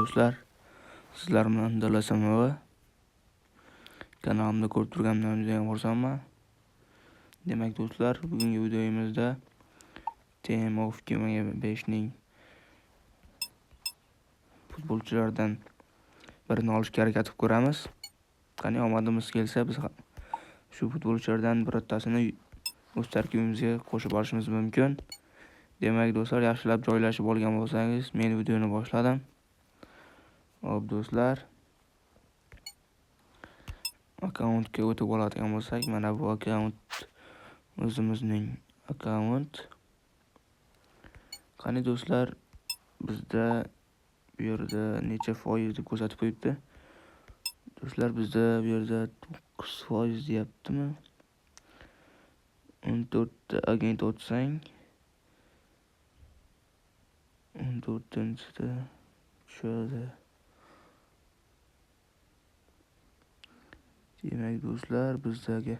Do'stlar, sizlar bilan DLSMV kanalimda ko'rib turganimdan juda ham xursandman. Demak do'stlar, bugungi videomizda Team of 2005 ning futbolchilardan birini olishga harakat qilib ko'ramiz. Qani omadimiz kelsa, biz shu futbolchilardan birortasini o'z tarkibimizga qo'shib olishimiz mumkin. Demak do'stlar, yaxshilab joylashib olgan bo'lsangiz, men videoni boshladim. Hop do'stlar, akkauntga o'tib oladigan bo'lsak, mana bu akkaunt o'zimizning akkaunt. Qani do'stlar, bizda bu yerda necha foiz deb ko'rsatib qo'yibdi. Do'stlar, bizda bu yerda 9% deyaptimi? 14 ta agent o'tsang, 14-chisida tushadi. Demak do'stlar, bizdagi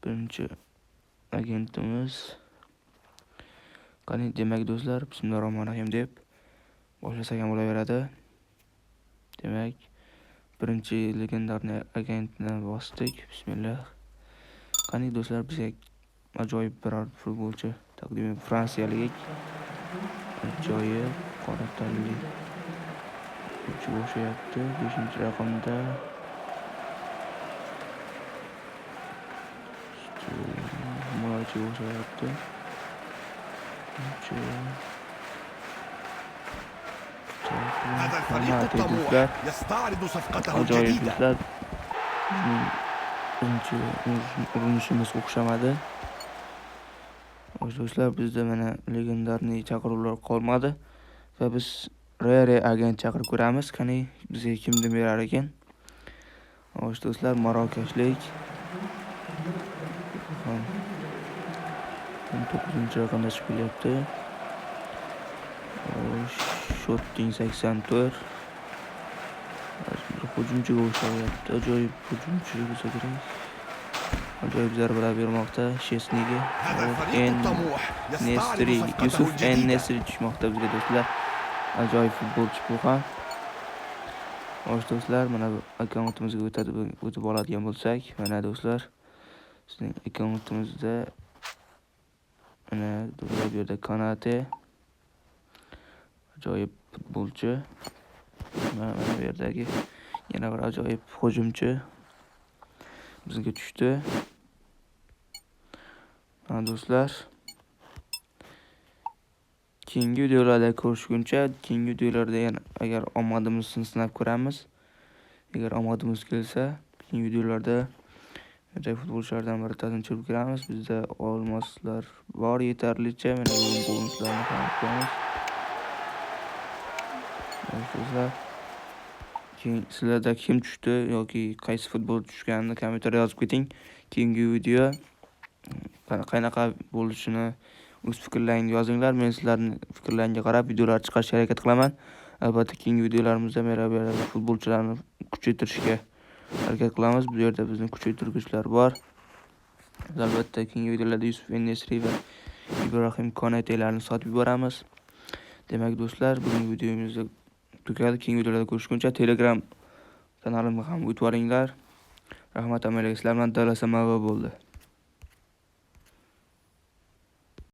birinchi agentimiz. Qani demak do'stlar, bismillahirrohmanirrohim deb boshlasak ham bo'laveradi. Demak, birinchi legendarniy agentni bosdik. Bismillah. Qani do'stlar, bizga ajoyib biror futbolchi taqdim, fransiyalik ajoyib qora tanli futbolchi o'xshayapti. 5-raqamda himoyachi o'xshayapti. هذا الفريق الطموح يستعرض صفقته Ajoyib الجديدة. do'stlar. Bizning birinchi urinishimiz o'xshamadi. Xo'sh do'stlar, bizda mana legendarniy chaqiruvlar qolmadi va biz rare agent chaqirib ko'ramiz. Qani bizga kimni berar ekan? Xo'sh do'stlar, marokashlik 19-raqamda chiqib kelyapti. Xo'sh, shotting 84. Hujumchiga o'xshayapti. Ajoyib hujumchi bo'lsa kerak. Ajoyib zarbalar bermoqda Shesniga. هذا الفريق الطموح يستعرض Nesri, صفقته Yusuf الجديدة. En-Nesri tushmoqda bizga do'stlar. Ajoyib futbolchi bu ham. Xo'sh do'stlar, mana bu akkauntimizga o'tib oladigan bo'lsak, mana do'stlar, bizning akkauntimizda mana do'stlar bu yerda Konate ajoyib futbolchi. Mana bu yerdagi yana bir ajoyib hujumchi bizga tushdi. Mana do'stlar, keyingi videolarda ko'rishguncha, keyingi videolarda yana agar omadimizni sinab ko'ramiz. Agar omadimiz kelsa, keyingi videolarda ajoyib futbolchilardan birtasini tushirib ko'ramiz. Bizda olmoslar bor yetarlicha. Mana bu bonuslarni ham ko'ramiz. Do'stlar, keyin sizlarda kim tushdi yoki qaysi futbolchi tushganini kommentariyada yozib keting. Keyingi video qanaqa bo'lishini o'z fikrlaringizni yozinglar. Men sizlarning fikrlaringizga qarab videolar chiqarishga harakat qilaman. Albatta keyingi videolarimizda men futbolchilarni kuchaytirishga harakat qilamiz. Bu yerda bizning kuchaytirgichlar bor. Biz albatta keyingi videolarda Yusuf En-Nesri va Ibrohim Konatelarni sotib yuboramiz. Demak do'stlar, bugungi videomizda tugadi. Keyingi videolarda ko'rishguncha Telegram kanalimga ham o'tib yuboringlar. Rahmat hammalarga. Sizlar bilan DLSMV bo'ldi.